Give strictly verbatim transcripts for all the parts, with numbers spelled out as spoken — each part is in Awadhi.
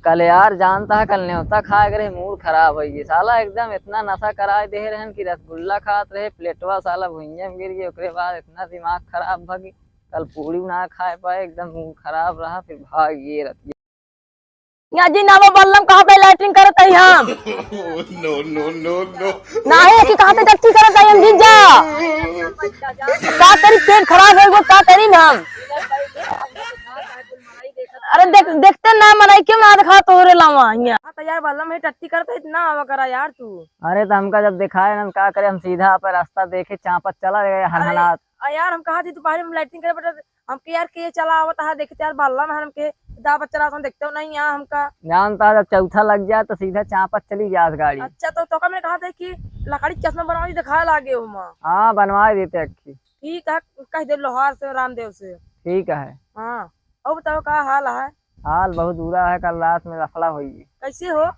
कल यार जानता है, कल न्योता खाए रहे, मूड खराब होइ गई। साला एकदम इतना नशा कराए दे रहन कि रसगुल्ला खात रहे, प्लेटवा साला भुइयां में गिर गई। ओकरे बाद इतना दिमाग खराब भगी, कल पूड़ी ना खाए पाए, एकदम मूड खराब रहा, फिर भाग गए रतिया। या जी नावा बल्लम कहाँ पे लैट्रिन करत हई हम? No, no, no, no। नाही कि कहाँ पे टट्टी करत हई हम जीजा? का तेरी पेट खराब होइ गो, का तेरी नाम? अरे देख, देखते ना मनई क्यों ना दिखा तोहरे लावा हियाँ। हाँ, तो यार बल्लम है टट्टी करत है, इतना आवा करा यार तू। अरे तो हमका जब दिखाए ना, का करे, हम सीधा पे रास्ता देखे, चापत चला गए अरे, हनहनात। आ यार हम कहा थी दोपहर में लैट्रिन करे, बट हमके यार के चला आवत है, देखते यार बल्लम है, हमके दावत चला तो देखते हो नहीं यहाँ हमका। जानता है, जब चौथा लग जाए तो सीधा चापत चली जात गाड़ी। अच्छा, तो तोका मैं कहा था कि लकड़ी चश्मा बनवा के दिखा लागे हो माँ। हाँ, बनवा देते अक्खी। ठीक है, कह दे लोहार से, रामदेव से। ठीक है। हाँ, और बताओ का हाल है? हाल बहुत बुरा है, कल रात में लफड़ा होई। कैसे हो?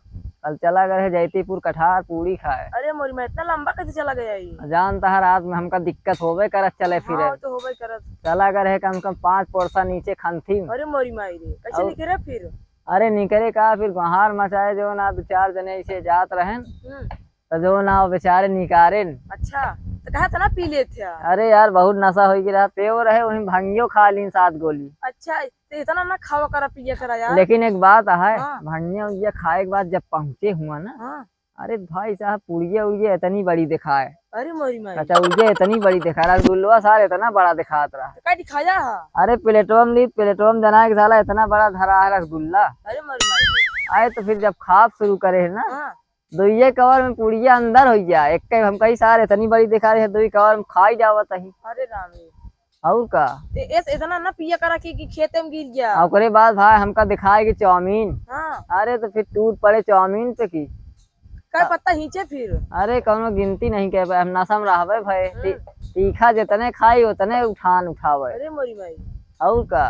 कल चला गए है जैतीपुर कठार पूड़ी खाए। अरे मोरी माँ, इतना लंबा कैसे चला गया ये? जानता है, रात में हमका दिक्कत होबे करत चले फिरे। हाँ, तो होबे करत। चला गए है कम से कम पाँच पोरसा नीचे खंथी में। अरे मोरी माई रे, कैसे और निकले फिर? अरे निकले का, फिर गोहार मचाए जो ना, दो चार जने ऐसे जात रहन। हम्म। तो जो ना, वो बेचारे निकारेन। अच्छा, तो कहा था ना पी लेते हैं। अरे यार, बहुत नशा हो गया, पेव रहे, वहीं भंगियो खा लीन सात गोली। अच्छा, तो इतना ना खावा करा, पिया करा यार। लेकिन एक बात है, हाँ। भंगिया उंगिया खाए के बाद जब पहुँचे हुआ ना, हाँ। अरे भाई साहब, पुड़िया उड़िया इतनी बड़ी दिखाए। अरे मोरी माई। कचौड़िया इतनी बड़ी दिखाए, रसगुल्ला सार इतना बड़ा दिखात रहा। तो का दिखाया है? अरे प्लेटवा में ली, प्लेटवा में जना के साला इतना बड़ा धरा है रसगुल्ला। अरे मोरी माई। आए तो फिर जब खाप शुरू करे है ना, हाँ। दुइये कवर में पुड़िया अंदर हो गया, एक के हम कई सारे इतनी बड़ी दिखा रहे हैं, दुई कवर में खाई जावत ही। अरे राम रे। और का? ते एस-, इतना ना पिया करा कि, कि खेते में गिर गया। और ओकरे बाद भाई हमका दिखाए कि चाउमीन। हाँ। अरे तो फिर टूट पड़े चाउमीन पे की। कई पत्ता खींचे फिर? अरे कौनो गिनती नहीं कर पाए, हम नशा में रहबे भाई। ती-, हम्म। तीखा जितने खाई उतने उठान उठावे। अरे मोरी माई। और का?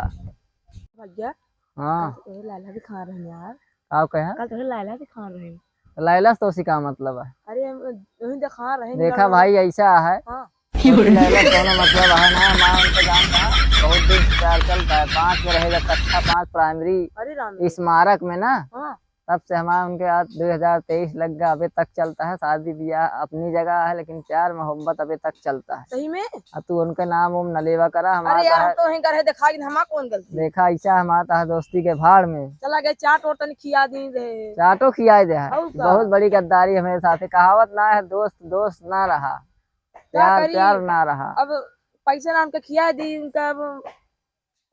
भैया, हाँ। कल तो तोहे लैला दिखा रहे हैं यार। का कहे? कल तोहे लैला दिखा रहे हैं। लैला से तो उसी का मतलब है? अरे, हम वहीं दिखा रहे हैं, देखा लैला। भाई, ऐसा है। हाँ। लैला से कोनो मतलब है ना, माँ उनका जान रहा। बहुत दिन से प्यार चलता है, पाँच में रहेगा, कक्षा पाँच प्राइमरी अरे राम रे। स्मारक में ना। हाँ। तब से हमारा उनके साथ दो हज़ार तेईस लग गया, अबे तक चलता है। शादी ब्याह अपनी जगह है, लेकिन प्यार मोहब्बत अबे तक चलता है। सही में? अब तू उनके नाम उम न लेवा करा, हमारा अरे यार, तो हम है। तो वहीं घर है, दिखा के हमार कौन गलती? देखा, ऐसा हमारा तो है दोस्ती के भाड़ में। चला गए, चाट और तनी खिया दी रहे। चाटो खियाए दे है। और का? बहुत बड़ी गद्दारी हमारे साथ है। कहावत ना है, दोस्त दोस्त ना रहा, क्या प्यार करी? प्यार ना रहा। अब पैसे ना हमके खिया दी उनका, अब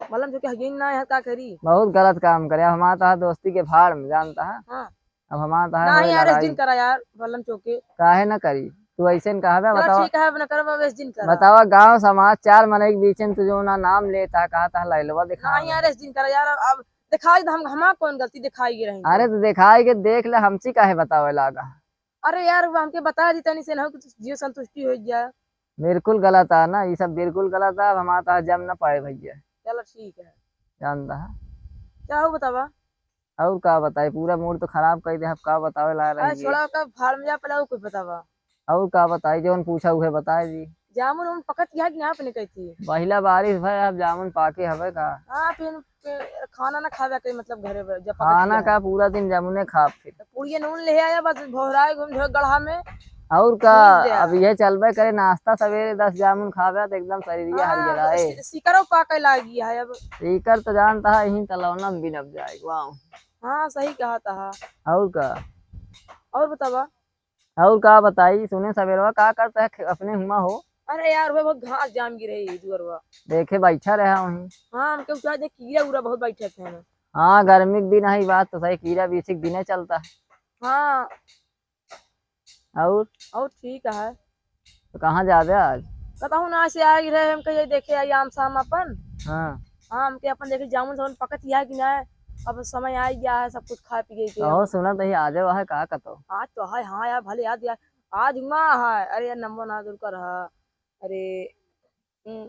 बल्लम चौके हगीन ना है, का करी? बहुत गलत काम करे। अब हमारा तो दोस्ती के भाड़ में, जानता है? हाँ। अब हमारा तो ना है यार, नाराज। जिन करा यार, बल्लम चौके। काहे ना करी? तू ऐसे न कहा बे, चलो बतावा। ठीक है, अब ना करब, अब इस जिन करा। बतावा, गाँव समाज चार मनई के बीच में तू जो ना नाम लेता, कहा था लैलवा दिखा ना दे। यार, इस जिन करा यार, अब, अब दिखाई दे, हम, हमार कौन गलती दिखाई रही? अरे तो दिखाई के देख ले, हमसे काहे बतावे लागा? अरे यार, वो हमके बता दी तनी से ना हो कि जियो संतुष्टि हो जाए। बिल्कुल गलत है ना, ये सब बिल्कुल गलत है। अब हमारा तो जम ना पाए भैया। चलो ठीक है। जानता है। क्या हो बतावा? और का बताई, पूरा मूड तो खराब कर दे। अब का बतावे ला रही अरे है? छोड़ा, का भाड़ में जा, पहले वो कुछ बतावा। और का बताई, जौन पूछा उहे बताए दी। जामुन उन पकत गया कि ना अपने कहती? पहिला बारिश भय, अब जामुन पाके हवे का? हाँ, फिर, फिर खाना ना खावे के मतलब घरे पर, जब पकत खाना गया। का पूरा दिन जामुने खाब फिर। तो पुड़िया नून ले आया, बस भोराए घूम झोंक गढ़ा में। और का, ठीक है। अब ये चलबे करे नाश्ता सवेरे दस जामुन खावे तो एकदम शरीरिया हाँ, हरियराए। सि-, सिकरो पाके लागी है अब। सिकर तो जानता है, यहीं तलौना में बिनब जाए, वाह। हाँ, सही कहा था। और का? और बतावा? और का बताई, सुने सवेरवा का करता है खे-, अपने हुआ हो? अरे यार, वो बहुत घास जाम गिरे है दुअरवा। देखे बैठा रहा वहीं। हाँ, हमके उठा दे, कीड़ा उड़ा बहुत बैठे थे ना। हाँ, गर्मी के दिन है, बात तो सही, कीड़ा बीछी के दिने चलता है। हाँ। और? और ठीक है। तो कहाँ जाबे आज? कहूँ ना से आए रहे, हम कहिए देखे आई आम शाम अपन। हाँ। हाँ, हमके अपन देखे जामुन सामुन पकत गया कि ना, अब समय आ गया है सब कुछ खा पिए के। कहो सुना तो ही आ जाओ है का कतो? आज तो है, हाँ यार, भले याद यार, आज हुआ है। अरे यार, नंबर ना दूर कर है। अरे, हम्म,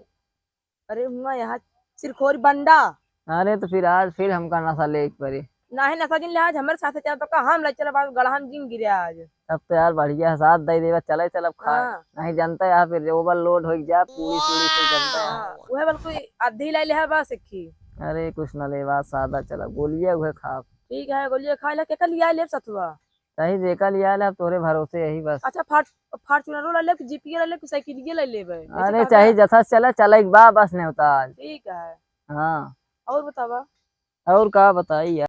अरे हुआ यहाँ सिरखोरी बंडा। अरे तो फिर आज फिर हमका नशा ले एक परी। नाही नशा जिन ले आज हमारे साथ चल तो का हम ले चल, बाबू गढ़ा में जिन गिरे आज। तब तो यार बढ़िया है, साथ दे देवा, चले चलब खाए। हाँ। नहीं जानता यार फिर overload हो जा, पूरी पूरी से जानता यार। हाँ, वह बल्कि आधी ले ले है बस एक ही। अरे कुछ ना लेवा, सादा चला, गोलियां उहे खा। ठीक है, गोलिया खाए ला, केका लिया लेब सथुआ? चाहे जेका लिया ले, अब तोरे भरोसे यही बस। अच्छा, फार्च-, फॉर्च्यूनरो ला लेब कि जीपिया ला लेब कि साइकिलिया ला लेबे? ऐसे अरे, का चाहे बा? जथा से चला, चला एक बा बस नेवताल। ठीक है। हाँ। और बतावा? और का बताई यार?